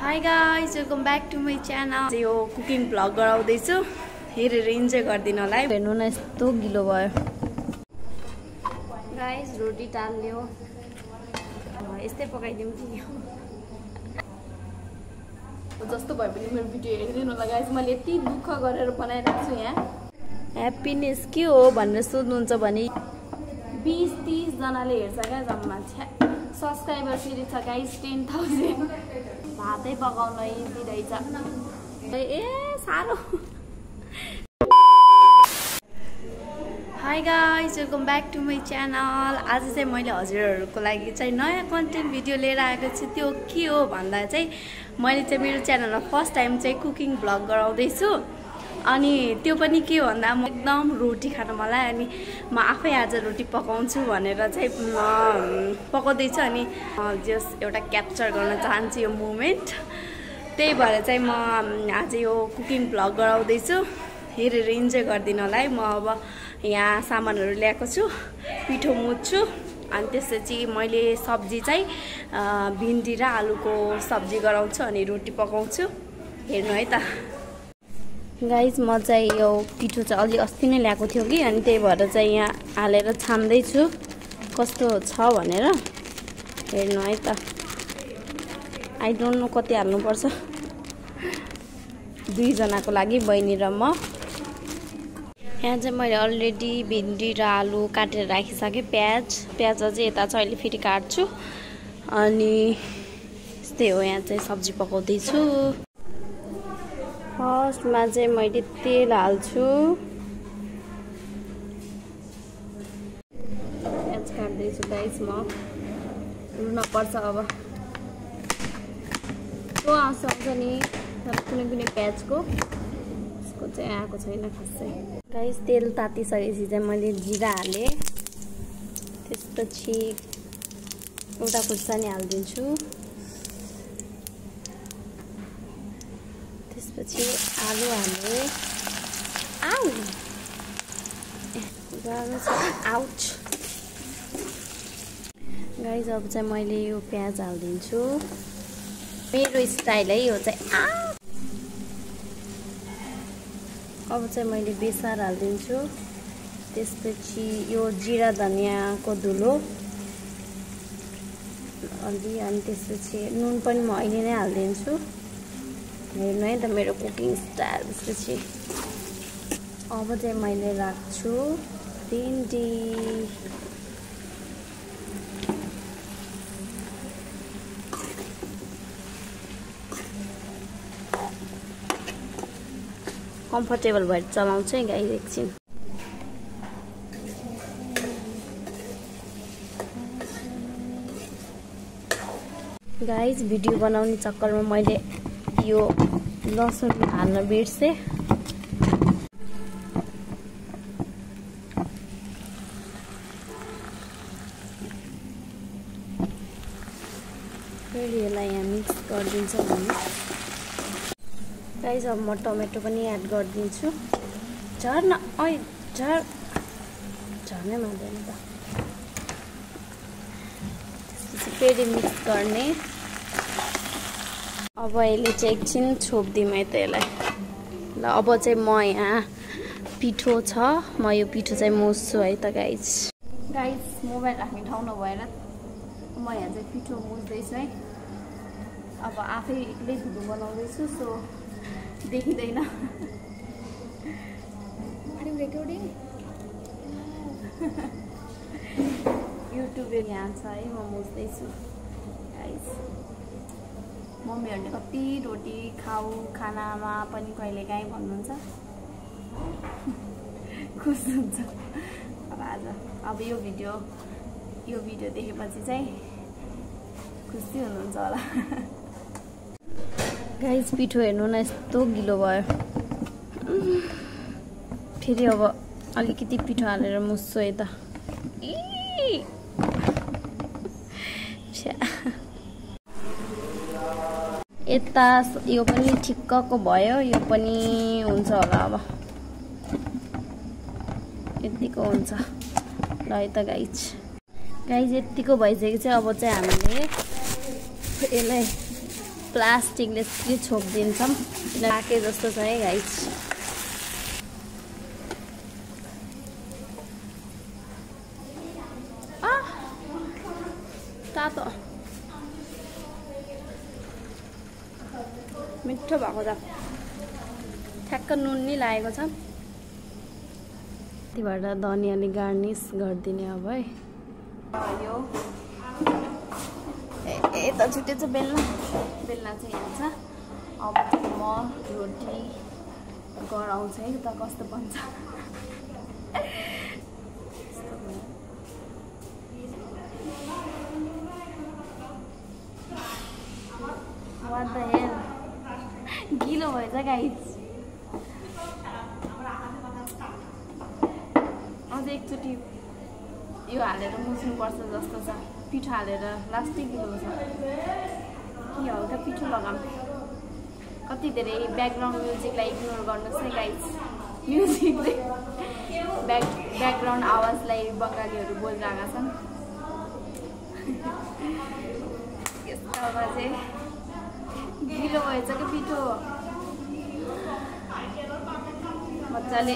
Hi guys, welcome back to my channel. यो cooking vlog गराउँदैछु। हेरेर इन्जोय गर्दिनु होला है। हेर्नु न यस्तो गिलो भयो। गाइस रोटी टाल्यो। यस्तै पकाइदिउँ कि जस्तो भए पनि मेरो भिडियो हेरिदिनु होला गाइस। मैले यति दुःख गरेर बनाइरहेको छु यहाँ। ह्याप्पीनेस के हो भनेर सोध्नुहुन्छ भने 20-30 जनाले हेर्छ क्या जम्मा। सब्स्क्राइबर फेरि छ गाइस 10,000। भातै पकाउन इजी रहेछ। ए साह्रो। Hi guys, welcome back to my channel. आज चाहिँ मैले हजुरहरूको लागि चाहिँ नयाँ कन्टेन्ट भिडियो लिएर आएको छु। त्यो के हो भन्दा चाहिँ मैले चाहिँ मेरो च्यानलमा फर्स्ट टाइम चाहिँ कुकिङ भ्लग गराउँदैछु। अनि त्यो पनि के हो भन्दा म एकदम रोटी खान मलाई, अनि म आफै आज रोटी पकाउँछु भनेर चाहिँ पकाउँदैछु। अनि जस्ट एउटा क्याप्चर गर्न चाहन्छु यो मोमेन्ट। त्यही भएर चाहिँ म आज यो कुकिङ भ्लग गराउँदैछु। हेरेर इन्जोय गरिदिनु होला है। म अब यहाँ सामानहरू ल्याएको छु, पिठो मुज्छु। अनि त्यसपछि मैले सब्जी चाहिँ भिन्डी र आलुको सब्जी गराउँछु अनि रोटी पकाउँछु। हेर्नु है त गाइज। म चाहिँ यो पिठो चाहिँ अलि अस्ति नै ल्याएको थियो कि, अनि त्यही भएर चाहिँ यहाँ हालेर छाम्दैछु कस्तो छ भनेर। हेर्नु है त। आई डोन्ट नो कति हाल्नुपर्छ। 2 जनाको लागि, बहिनी र म। यहाँ चाहिँ मैले अलरेडी भिन्डी र आलु काटेर राखिसकेँ। प्याज अझै यता छ, अहिले फेरि काट्छु। अनि यस्तै हो। यहाँ चाहिँ सब्जी पकाउँदैछु। फर्स्टमा चाहिँ मैले तेल हाल्छु। प्याज काट्दैछु गाइस। म रुन पर्छ अब। त्यो आउँछ नि तर कुनै प्याजको यसको चाहिँ आएको छैन खासै। गाइस तेल तातिसकेपछि चाहिँ मैले जिरा हालेँ। त्यसपछि एउटा खुर्सानी हालिदिन्छु। त्यसपछि आलु हालेँ। Ouch guys. अब चाहिँ मैले यो प्याज हालिदिन्छु। मेरो स्टाइल है यो चाहिँ। अब चाहिँ मैले बेसार हालिदिन्छु। त्यसपछि यो जिरा धनियाँको धुलो अलि, अनि त्यसपछि नुन पनि म अहिले नै हालिदिन्छु। हेर्नु है त मेरो कुकिङ स्टाइल। त्यसपछि अब चाहिँ मैले राख्छु भिन्डी। कम्फर्टेबल भएर चलाउँछु है गाइस एकछिन। गाइस भिडियो बनाउने चक्करमा मैले यो लसुन हाल्न बिर्सेँ। फेरि यसलाई यहाँ मिक्स गरिदिन्छ भने गाइस। अब म टमेटो पनि एड गरिदिन्छु। झर्न झर्नै मान्दैन त। त्यसपछि फेरि मिक्स गर्ने। अब यसले चाहिँ एकछिन छोपिदिउँ है त यसलाई। ल अब चाहिँ म यहाँ पिठो छ, म यो पिठो चाहिँ मुस्छु है त गाइस। मोबाइल राख्ने ठाउँ नभएर म यहाँ चाहिँ पिठो मुस्दैछु है। अब आफै एक्लै भिडियो बनाउँदैछु, सो देखिँदैन। रेकर्डिङ युट्युब यहाँ छ है। म मुस्दैछु गाइस। मम्मीहरूले कति रोटी खाऊ खानामा पनि कहिलेकाहीँ भन्नुहुन्छ। खुस हुन्छ। अब यो भिडियो देखेपछि चाहिँ खुसी हुनुहुन्छ होला। गाइस पिठो हेर्नु न यस्तो गिलो भयो। फेरि अब अलिकति पिठो हालेर मुस्छु है त। यता यो पनि ठिक्कको भयो। यो पनि हुन्छ होला। अब यतिको हुन्छ ल है त गाइस। यतिको भइसकेको छ। अब चाहिँ हामीले यसलाई प्लास्टिकले के छोपिदिन्छौँ राखे जस्तो छ है गाइस। तातो मिठो भएको छ, ठ्याक्क नुन नि लागेको छ। त्यहीबाट धनियाँले गार्निस गरिदिने अब है। यो यता छुट्टै छ बेल्ना, बेल्ना चाहिँ यहाँ छ। अब म रोटी गराउँछ है त कस्तो बन्छ। What the hell? गिलो भएछ गाइस। अझ एकचोटि यो हालेर मुस्नुपर्छ जस्तो छ। पिठो हालेर लास्टै गिलो छ कि हल्का पिठो लगाऊँ। कति धेरै ब्याकग्राउन्ड म्युजिकलाई इग्नोर गर्नुहोस् है गाइस। म्युजिकले ब्याकग्राउन्ड आवाजलाई बङ्गालीहरू बोलिरहेका छन्। यस्तोमा चाहिँ गिलो भएछ कि पिठो मजाले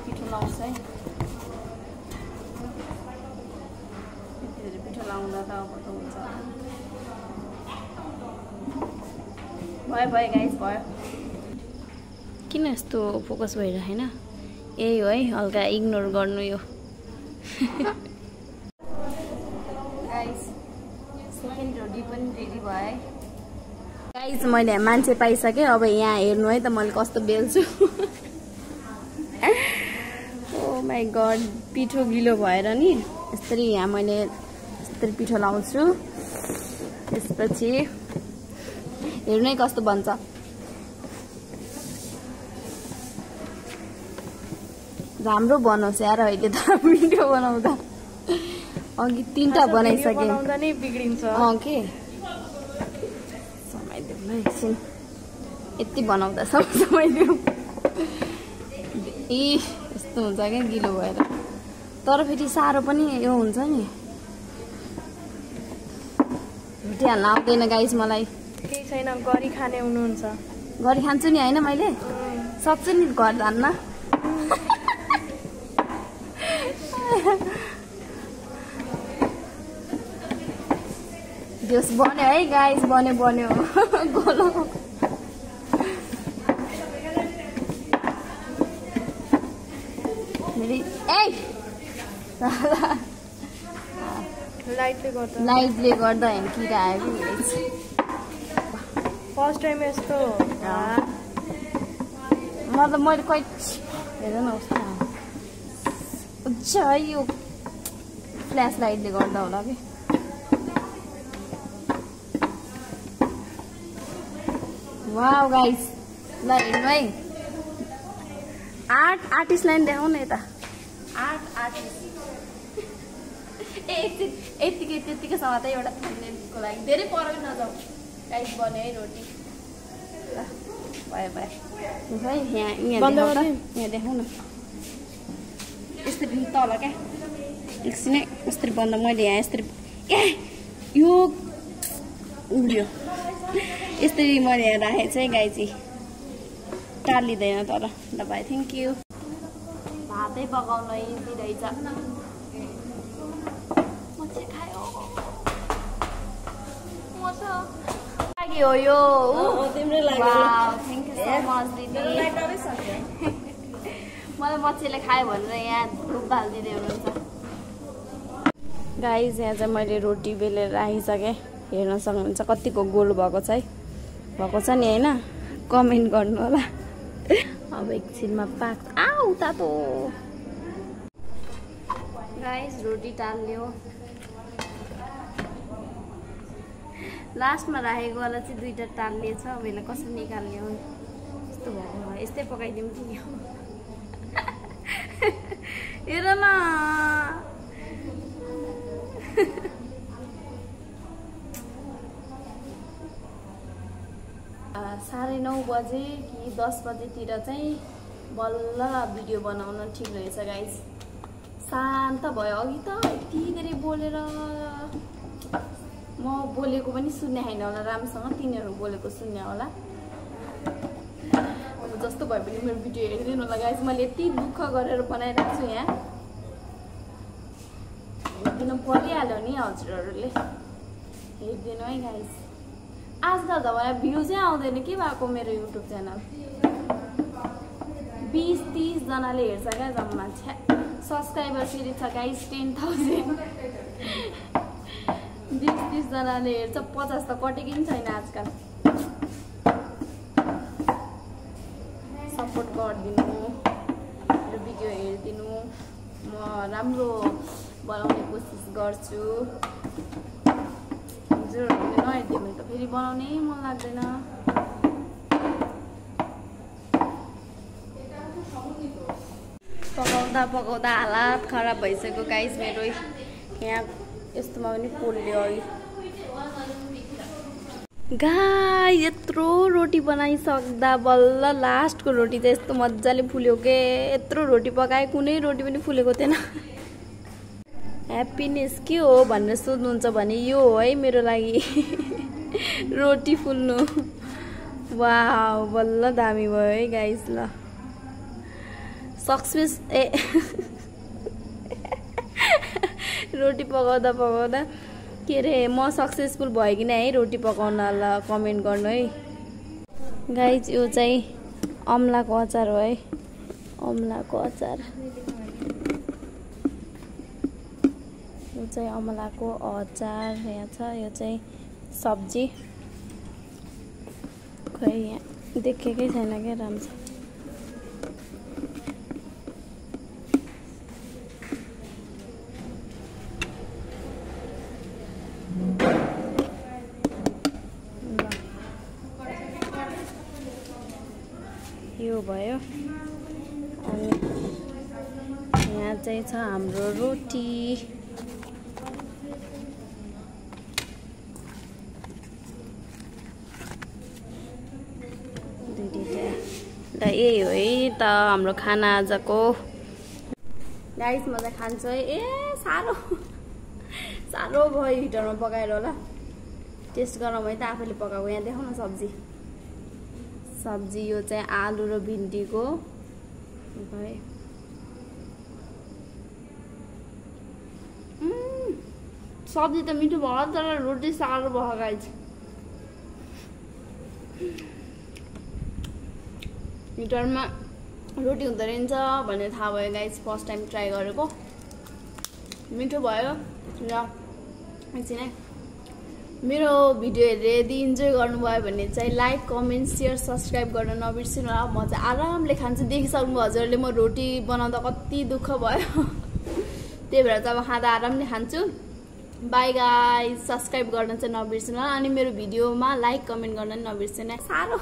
पिठो लाउँछ है। पिठो लाउँदा त अब त हुन्छ। भयो भयो गाइस भयो। किन यस्तो फोकस भइरहेन? यही हो है, हल्का इग्नोर गर्नु यो। गाइस सेकेन्ड रोटी पनि रेडी भयो है गाइस। मैले मान्छे पाइसकेँ। अब यहाँ हेर्नु है त मैले कस्तो बेल्छु। ओ माई गड, पिठो गिलो भएर नि यसरी यहाँ मैले यसरी पिठो लाउँछु। त्यसपछि हेर्नु है कस्तो बन्छ। राम्रो बनाउँछ यार अहिले त भिडियो बनाउँदा। अघि 3टा बनाइसकेँ। के समाइदिउँ न एकछिन। यति बनाउँदा समाइदिउँ। यस्तो हुन्छ क्या गिलो भएर। तर फेरि साह्रो पनि यो हुन्छ नि। रोटी हाल्न आउँदैन गाइस मलाई। केही छैन, गरी खाने हुनुहुन्छ। गरी खान्छु नि होइन मैले। सक्छु नि घर धान्न। जोस बन्यो है गाइस, बन्यो बन्यो। गोलो लाइटले गर्दा होइन किरा आयो कि। फर्स्ट टाइम यस्तो मतलब मैले कहिले हेर न कस्तो यो फ्ल्यास लाइटले गर्दा होला कि। वाउ गाइस, ल हेर्नु है। आर्टिस्टलाई नि देखाउन यता। आर्टिस्ट यतिकै त्यतिकैसँग त एउटा थम्बनेलको लागि धेरै पर नजाऊ गाइस। बन्यो है रोटी। ल भयो भयो है। यहाँ देखाउन यस्तरी तल क्या। एकछिन यस्तरी बन्द। मैले यहाँ यस्तरी यो उड्यो। यस्तरी मैले यहाँ राखेको छु है गाइजी। टालिँदैन तर। ल भाइ थ्याङ्क यू। भातै पकाउन इजी रहेछ। हो यो तिम्रो लागि। थ्याङ्क यू सो मच दिदी। मलाई मच्छीले खायो भनेर यहाँ धुप हालिदिँदै हुनुहुन्छ गाइस। यहाँ चाहिँ मैले रोटी बेलेर राखिसकेँ। हेर्न सक्नुहुन्छ कतिको गोल भएको छ है। भएको छ नि होइन? कमेन्ट गर्नु होला। अब एकछिनमा पाक्छ। आउ तातो गाइस। रोटी टाल्यो। लास्टमा राखेको वाला चाहिँ 2टा टालिएछ। अब यसलाई कसरी निकाल्ने हो? यस्तो भएको यस्तै पकाइदिउँ कि। हेर न 9:30 बजे कि 10 बजेतिर चाहिँ बल्ल भिडियो बनाउन ठिक रहेछ गाइस। शान्त भयो। अघि त यति धेरै बोलेर म बोलेको पनि सुन्ने हैन होला राम्रोसँग तिनीहरु बोलेको सुन्ने होला अब जस्तो भए पनि मेरो भिडियो हेरिदिनु होला गाइस मैले यति दुःख गरेर बनाइराख्छु छु यहाँ हेरिदिन परिहाल्यो नि हजुरहरुले हेरिदिनु है गाइस आजकल त मलाई भ्युजै आउँदैन के भएको मेरो युट्युब च्यानल 20-30 जनाले हेर्छ क्या जम्मा सब्स्क्राइबर फेरि छ गाइस 10,000 20-30 जनाले हेर्छ 50 त कटेकै पनि छैन आजकल सपोर्ट गरिदिनु मेरो भिडियो हेरिदिनु म राम्रो बनाउने कोसिस गर्छु हजुरहरुले नहेरिदियो भने त फेरि बनाउनै मन लाग्दैन पकाउँदा हालत खराब भइसक्यो गाइस मेरो यहाँ यस्तोमा पनि पोल्यो गाइस यत्रो रोटी बनाइसक्दा बल्ल लास्टको रोटी त यस्तो मज्जाले फुल्यो के यत्रो रोटी पकाए कुनै रोटी पनि फुलेको थिएन ह्याप्पीनेस के हो भनेर सोध्नुहुन्छ भने यो हो है मेरो लागि रोटी फुल्नु वाउ बल्ल दामी भयो है गाइस ल सक्सेस रोटी पकाउँदा के रे म सक्सेसफुल भयो कि है रोटी पकाउन ल कमेन्ट गर्नु है गाइस यो चाहिँ अमलाको अचार हो है अमलाको अचार यो चाहिँ अमलाको अचार यहाँ छ यो चाहिँ सब्जी खै यहाँ देखेकै छैन क्या राम्रो यो भयो अनि यहाँ चाहिँ छ हाम्रो रोटी यही हो है त हाम्रो खाना आजको गाइस म चाहिँ खान्छु है ए साह्रो भयो हिटरमा पकाएर होला टेस्ट गरौँ है त आफैले पकाएको यहाँ देखाउन सब्जी यो चाहिँ आलु र भिन्डीको है सब्जी त मिठो भयो तर रोटी साह्रो भयो गाइस हिटरमा रोटी हुँदो रहेछ भन्ने थाहा भयो गाइस फर्स्ट टाइम ट्राई गरेको मिठो भयो र एकछिन है मेरो भिडियो हेरेर यदि इन्जोय गर्नुभयो भने चाहिँ लाइक कमेन्ट सेयर सब्सक्राइब गर्न नबिर्सिनु होला म चाहिँ आरामले खान्छु देखिसक्नु हजुरले म रोटी बनाउँदा कति दुःख भयो त्यही भएर चाहिँ अब खाँदा आरामले खान्छु बाई गाइस सब्सक्राइब गर्न चाहिँ नबिर्सिनु होला अनि मेरो भिडियोमा लाइक कमेन्ट गर्न नबिर्सिनु साह्रो